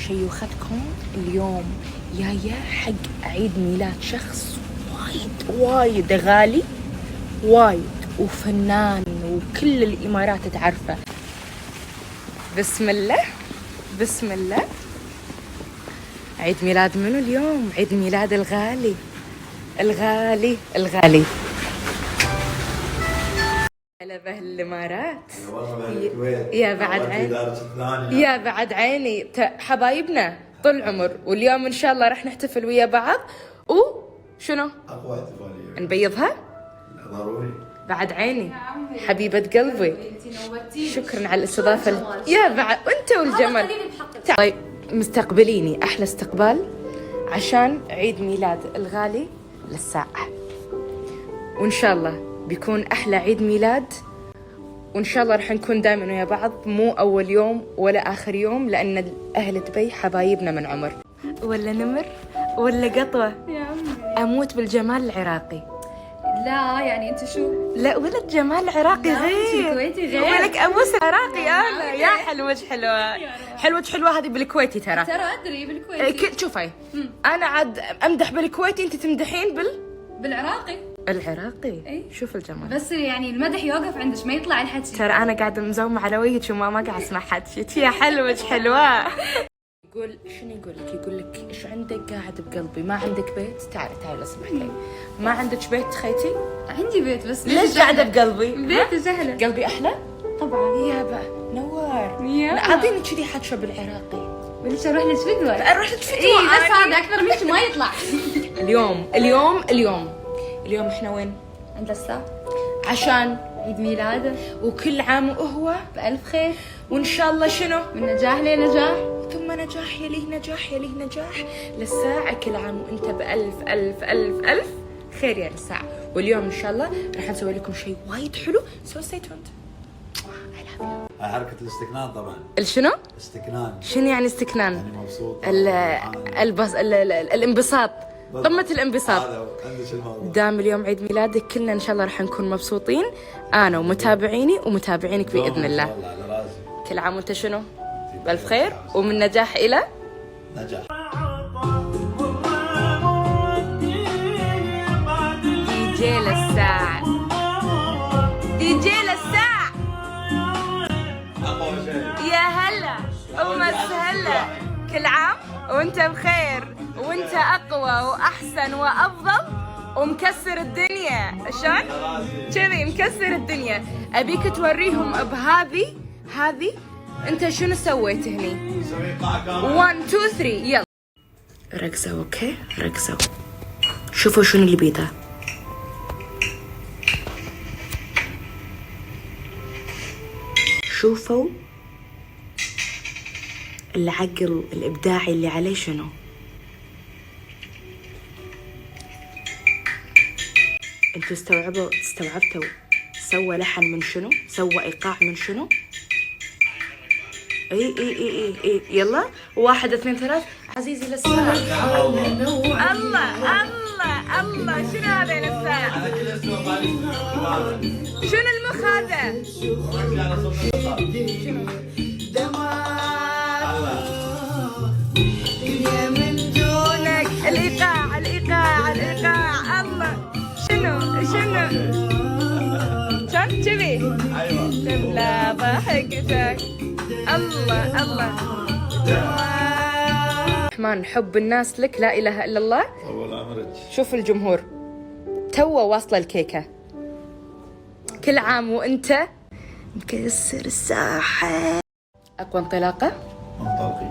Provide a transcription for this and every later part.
شيوختكم اليوم جاية حق عيد ميلاد شخص وايد وايد غالي وايد وفنان وكل الإمارات تعرفه. بسم الله بسم الله. عيد ميلاد منو اليوم؟ عيد ميلاد الغالي الغالي الغالي. هلا بأهل الإمارات. الكويت. يا بعد عيني. يا بعد عيني، حبايبنا طول العمر، واليوم ان شاء الله راح نحتفل ويا بعض. وشنو؟ اقوى احتفالية. نبيضها؟ ضروري. بعد عيني حبيبة قلبي، شكرا على الاستضافة. يا بعد وانت والجمال. طيب مستقبليني احلى استقبال عشان عيد ميلاد الغالي للساعة، وان شاء الله بيكون احلى عيد ميلاد، وان شاء الله راح نكون دائما ويا بعض، مو اول يوم ولا اخر يوم، لان اهل دبي حبايبنا من عمر. ولا نمر ولا قطوة. يا عمي اموت بالجمال العراقي. لا يعني انت شو؟ لا ولا الجمال العراقي لا، أنت غير. الكويتي غير. ولك اموس عراقي انا. يا حلوة حلوة حلوة حلوة، هذه بالكويتي ترى. ترى ادري بالكويتي. شوفي انا عاد امدح بالكويتي، انت تمدحين بالعراقي. بالعراقي. إي. شوف الجمال. بس يعني المدح يوقف عندك ما يطلع الحكي. ترى انا قاعدة مزومه على وجهك وما ما قاعد اسمع حكي. يا حلوة حلوة. يقول شنو يقول لك؟ يقول لك ايش عندك قاعد بقلبي؟ ما عندك بيت؟ تعالي تعالي لو سمحتي. ما عندك بيت خيتي؟ عندي بيت بس ليش قاعدة بقلبي؟ بيت سهلة. قلبي احلى؟ طبعا. يا بقى نور. يا. اعطيني كذي حكشه بالعراقي. وليش اروح لك فدوه؟ اروح لك فدوة. اي بس هذا اكثر منك ما يطلع. اليوم اليوم اليوم اليوم احنا وين؟ عند الساعة عشان عيد ميلاده، وكل عام وهو بألف خير، وان شاء الله شنو؟ من نجاح لنجاح، ثم نجاح يليه نجاح يليه نجاح للساعة. كل عام وانت بألف ألف ألف ألف خير يا للساعة. واليوم ان شاء الله راح نسوي لكم شيء وايد حلو، so stay tuned. I love you. هاي حركة الاستكنان طبعا. الشنو؟ استكنان. شنو يعني استكنان؟ يعني مبسوط. البس ال ال الانبساط، قمة الانبساط. هذا هو، عندك الموضوع. دام اليوم عيد ميلادك كلنا ان شاء الله راح نكون مبسوطين، انا ومتابعيني ومتابعينك باذن الله. إن شاء الله على راسي. كل عام وانت شنو؟ بألف خير، ومن نجاح الى نجاح. دي جي للساعة. دي جي للساعة. اقوى شيء. يا هلا ومسهلا، كل عام وانت بخير، وانت اقوى واحسن وافضل ومكسر الدنيا. شلون؟ كذي مكسر الدنيا. ابيك توريهم بهذه، هذه انت شنو سويت هني؟ نسوي قاعة كاملة. 1 2 3 يلا ركزوا. okay ركزوا، شوفوا شنو اللي بيده. شوفوا العقل الإبداعي اللي عليه شنو. انتوا استوعبتوا سوى لحن من شنو؟ سوى إيقاع من شنو؟ اي اي اي اي اي يلا 1 2 3. عزيزي للساعة. الله الله الله، شنو هذا يا للساعة؟ انا كل اسبوع طالع. شنو المخ هذا؟ ركزي على صوت الإيقاع. من دونك. الايقاع الايقاع الايقاع. الله شنو شنو شلون كذي؟ ايوه. تملى ضحكتك. الله الله الرحمن، حب الناس لك لا اله الا الله. طول عمرك. شوف الجمهور تو واصله الكيكه. كل عام وانت مكسر الساحة. اقوى انطلاقة. منطلقي.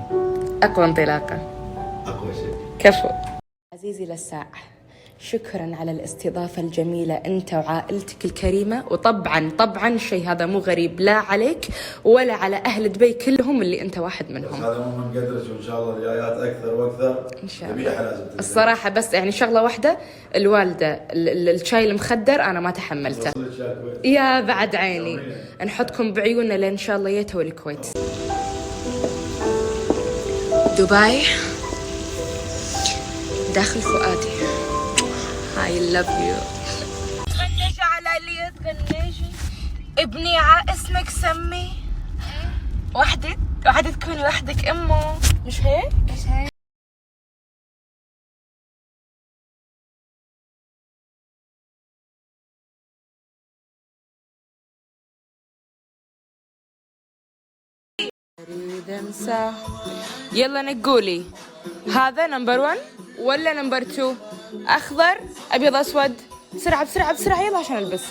اقوى انطلاقة. اقوى شيء. كفو. عزيزي للساعة، شكرا على الاستضافة الجميلة أنت وعائلتك الكريمة، وطبعا طبعا الشيء هذا مو غريب لا عليك ولا على أهل دبي كلهم اللي أنت واحد بس منهم. هذا مو من قدرك، وان شاء الله الجايات اكثر واكثر. إن شاء الله. ذبيحة لازم تنزل. الصراحة بس يعني شغلة واحدة، الوالدة الشاي المخدر أنا ما تحملته. وصلت يا الكويت. يا بعد عيني، نحطكم بعيوننا لين إن شاء الله يتوا الكويت. دبي داخل فؤادي. I love you. تغنج على اللي تغنجي، ابني على اسمك سمي. 1 وعاد تكوني وحدك امه، مش هيك؟ مش هيك؟ اريد انسى. يلا نقولي، هذا number 1 ولا number 2؟ اخضر، ابيض، اسود. بسرعة بسرعة بسرعه، يلا عشان البس.